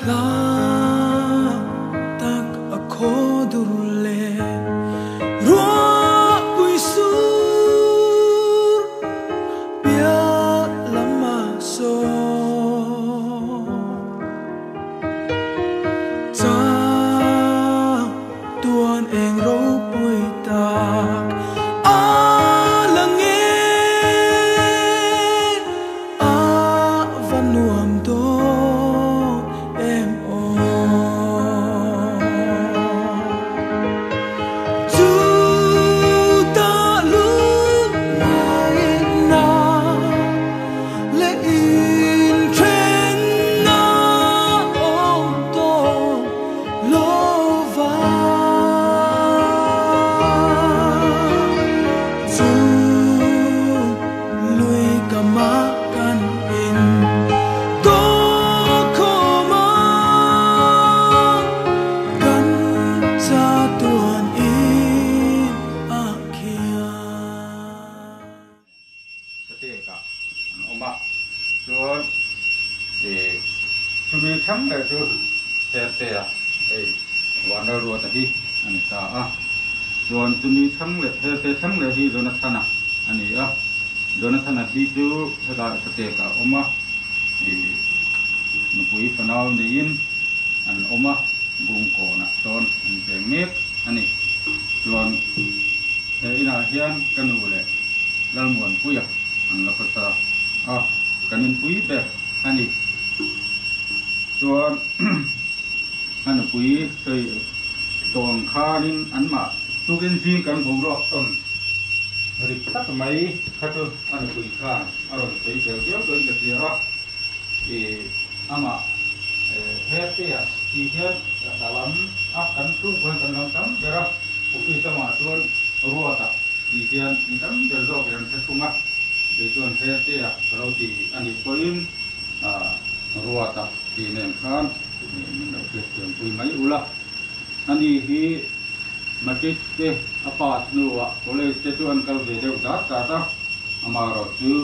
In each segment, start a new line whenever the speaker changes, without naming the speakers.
Hla tak a khaw dur leh ruahpui sur piah lama sawn chang tuan eng ropui tak a lang e a va nuam dawn em aw. Chu ta lungngaihna leh inthenna awm tawh lo va. Chu lui ka mah kan in tawk khawm a, kan chatuan in a khian.
Satekah an awm a, chuan ih chumi chhang leh chu Hertea hei Vanlalruata hi a ni ta a, chuan chumi chhang leh Herte chhang leh hi Jonathana a ni a, Jonathana hi chu helai Satekah a awm a, ih nupui fanau neiin an awm a, Bungkawnah sawn an cheng mek a ni. Chuan he inah hian ka nu leh Lalmuanpuia an la khawsa a, kan inpui ber a ni. Chuan a nupui sawi tawh ang khanin anmah tukin zing kan boruak tawn rik tak mai kha chu a nupui khan a rawn sawi tel viau tawhin ka hria a, ih amah Hertea tih hian ka lam a, kan chhungkua hian kan lam tam ber a, office lamah chuan Ruata tih hian mi tam ber zawk in an hre thung a, kei chuan Hertea ka lo ti a nih pawhin Ruata tih nen khan min lo hriatthiam pui mai ula. Ani hi Matric te a pass hnuah college te chu an kal ve deuh dat dat a, amaherawhchu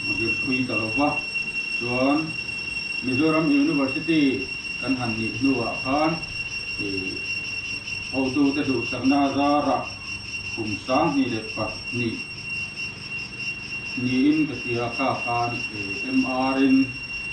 a zirpui ta lo va, chuan Mizoram University kan han nih hnuah khan hotute duhsakna azarah kum 2002 niin ka hria kha khan MR in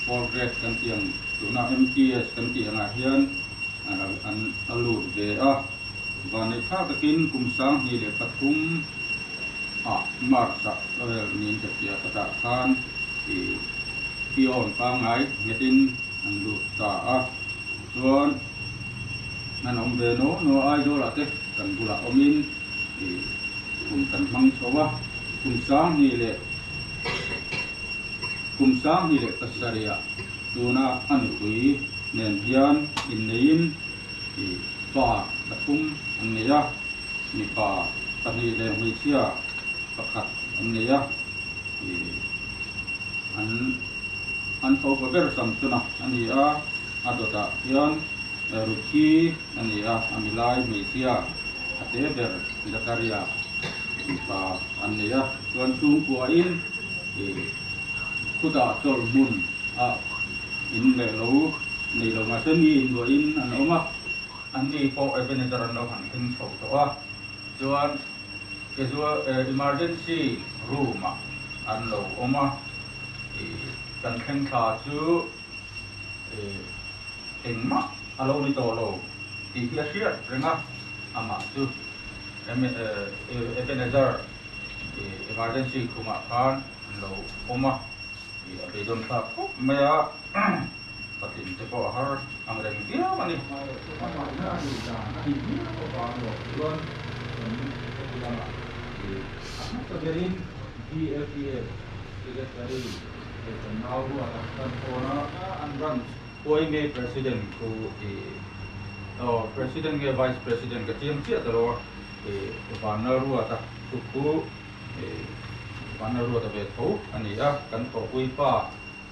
fourth grade kan tih ang tuna MTS kan tih angah hian an a lut ve a, vanneihthak takin kum 2003 ah March ah vel niin ka hria ka tah khan peon pangngai nghetin an lut ta a, chuan an awm ve no no a Aizawl ah te kan bulah awmin kum kan hmang chho a, kum 2000 leh kum 2007 ah tuna a nupui nen hian inneiin pa pathum an nei a, mipa pahnih leh hmeichhia pakhat an nei a, an an faupa ber Samsona a ni a, a dawtah hian Ruthi a ni a, a milai hmeichhia a te ber Zakaria mipa an nei a, chuan chhungkuain khutah chawlh hmun ah in leh lo nei lo mahse mi inluahin an awm a, anni pawh Ebenezer an lo han thleng chho tawh a, chuan Casual emergency room ah an lo awm a, kan thleng thla chu engmah a lo ni tawh lo tih hi a hriat reng a, amah chu Ebenezer emergency khumah khan an lo awm a, a beidawn thlak khawp mai a, patling te pawh a har ang reng viau a ni. Amahna a nih dan a nih miau avang erawh chuan kan heti lamah a hmasa berin BLTF Secretary leh kan nau ruata kan phone a, an branch Uaime President khu aw President nge Vice President ka chiang chiah ta lo a, Vanlal Ruata chu khu Vanlal Ruata ve tho a ni a, kan thawhpui pa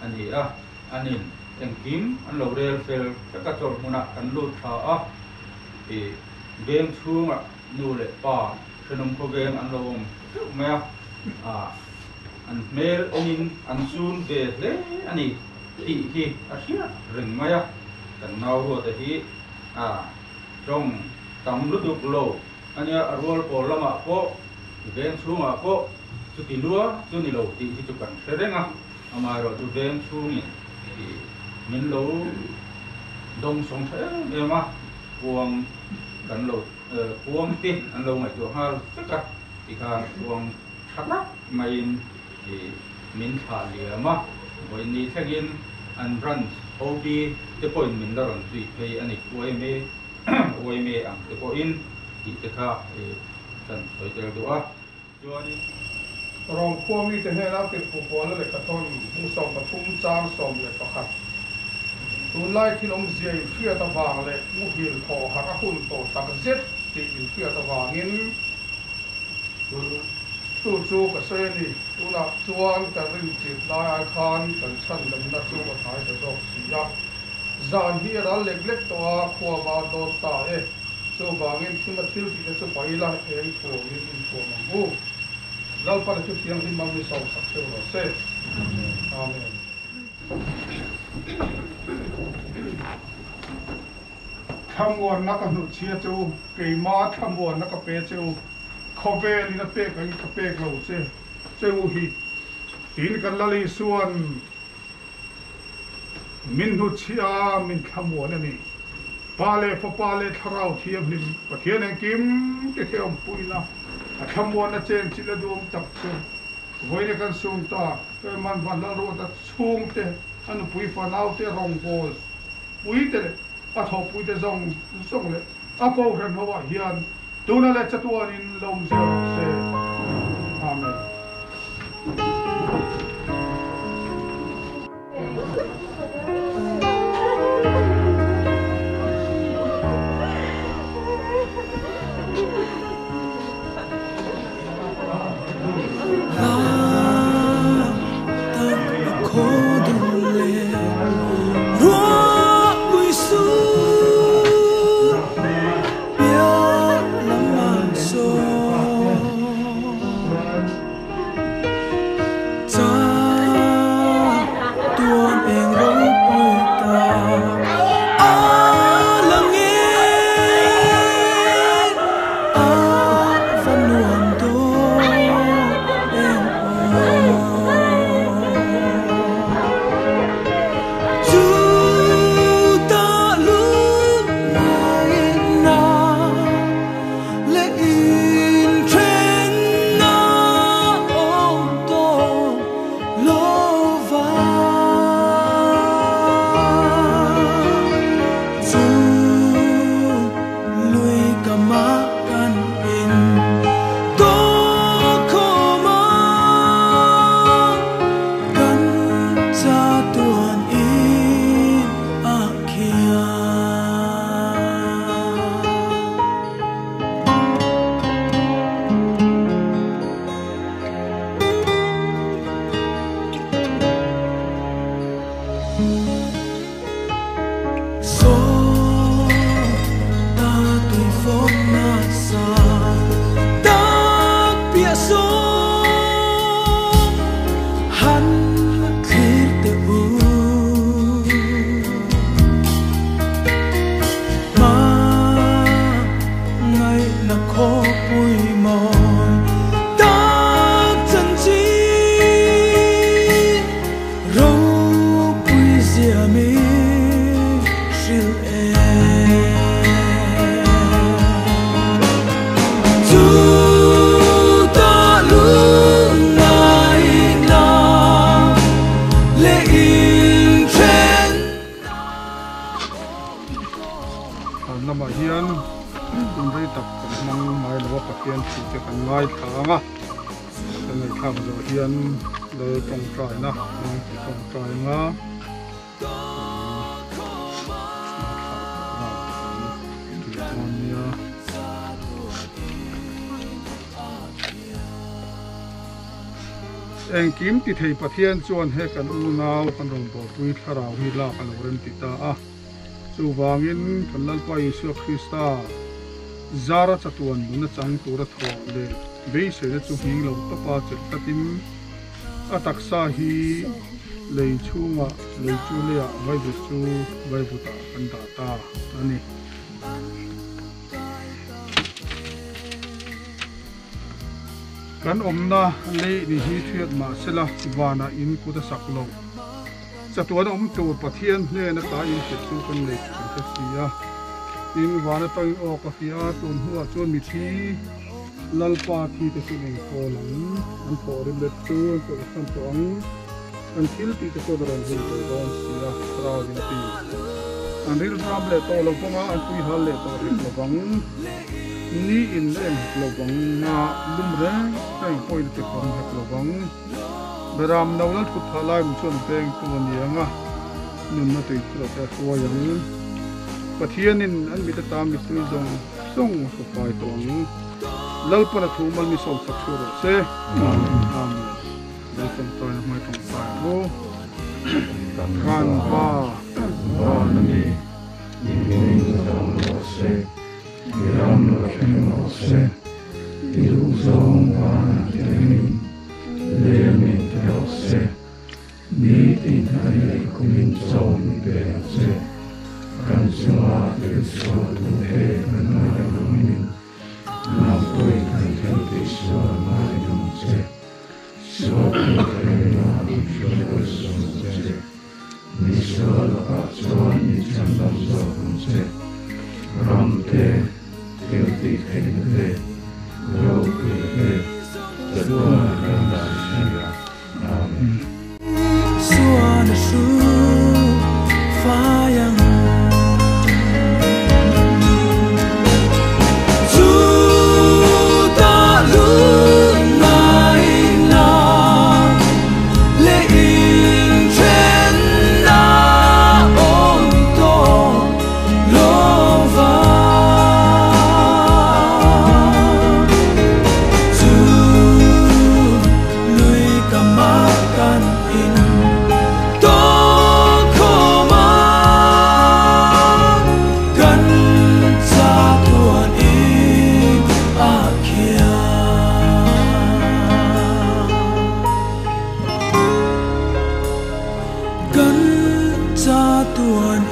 a ni a, anin engkim an lo rel fel vek a, chawlh hmunah kan lut tha a, veng chhungah nu leh pa thenawm khawveng an lo awm theuh mai a, an hmel enin an sun ve hle a ni. tih hi a hriat reng mai a, kan nau ruata hi a tawng tam lutuk lo a nia, a rual pawl lamah pawh veng chhungah pawh chuti lua chu ni lo tih hi chu kan hre reng a, amaherawh chu veng chhungin min lo dawng sawng tha em em a, kuang kan lo kuang te an lo ngaihtuah nghal vek a, tikhan kuang tha tak maiin min thlah liam a, vawiin thlengin an branch OB te pawhin min la rawn zui phei a ni, yma yma ang te pawhin tih te kha kan sawi tel duh a, chuanin.
Rom khua mite hnena tirhkoh Paula lehkhathawn hmuhsawm pathum chang 11. Tunlai thil awmzia inhriat avang leh muhil thaw harh a hun tawh tak zet tih inhriat avangin chu chu ka sawi a ni. Tunah chuan kan rinchit lai ai khan kan chhandamna chu a hnai ta zawk si a. Zan hi a ral lek lek tawh a, khua var dawn ta e. Chuvangin thima thil tihte chu paih ila, eng thuamin inthuam ang u. Lalpan chu thianghlim a mi sawmsak cheu rawh se. Amen. Thlamuanna ka hnutchhia che u, keima thlamuanna ka pe che u, khawvelin a pek angin ka pek lo che che u hi. Tin, kan Lal Isua'n min hnutchhia a, min thlamuan a ni. Pa leh Fapa leh Thlarau Thianghlim, Pathian engkim ti thei awmpuina, a thlamuanna chenchilh a duhawm tak chu vawiin kan sum ta. Herman Van Lalruata chhungte, a nupui fanaute rawngbawl puite leh a thawhpuite zawng zawng leh a kohhran hoah hian tuna leh chatuanin lo awm zel rawh se. Amen. Lamah hian hun rei tak kan hmang ngai lo a, Pathian thu te kan ngaithla ang a, kan ngaihthlak zawh hian Lal tawngtaina hmang kan tawngtai ang a, kan tih dawn nia. Engkim ti thei Pathian chuan he kan unau kan rawngbawlpui thlarau hi lak a lo rem ti ta a. Chuvangin kan Lalpa Isua Krista zara chatuan nuna chang tura thawh leh beiseina chu nghing lo tawpa chelh tlatin A taksa hi lei chhungah, lei chu leiah, vaivut chu vaivutah kan dah ta a ni. Kan awmna lei ni hi hriat mah sela vanah in kut a sak loh. Chatuan awm tur Pathian hnen ata in hriat chu kan nei tih kan hre si a. Tin, van atangin aw ka hria a, tun hnuah chuan mithi Lalpa thi te chu an engkawl ang, an thawh rim let chu an chawlhsan tawh ang, an thil tih te chuan a rawn zui ve dawn si a, Thlarauin a ti. An rilram leh tawh lo vanga an puihal leh tawh hek lo vang. Ni in la eng hek lo vang a, lum reng reng pawhin a ti kham hek lo vang. Beram no lal thut phah lai mu chuan veng tu a ni ang a, nunna tui phur te a hruai ang. Pathianin an mit ata mittui zawng zawng a hru fai tawh ang. Lalpan a thu mal mi sawm sak chhuah rawh se. Amen. Lal tawngtai na hmai tawngtai ang u. Kan Pa.
Van a mi, i hming dang rawh se. I ram lo thleng rawh se, i duhzawng vanah te angin lem in ti rawh se. Nitin kan lei kumin chaw mi pe ang che, kan chunga thil sual tute kan ngai lovin nang pawhin kan thil tih sual ngai ang che. Sual tute min hruai sual che. Mi sual lakah chuan i chhandam zawk ang che. Ram te, thil tih theihna te, ropui te, chatuan kan dah si a. Amen.
Kan chatuan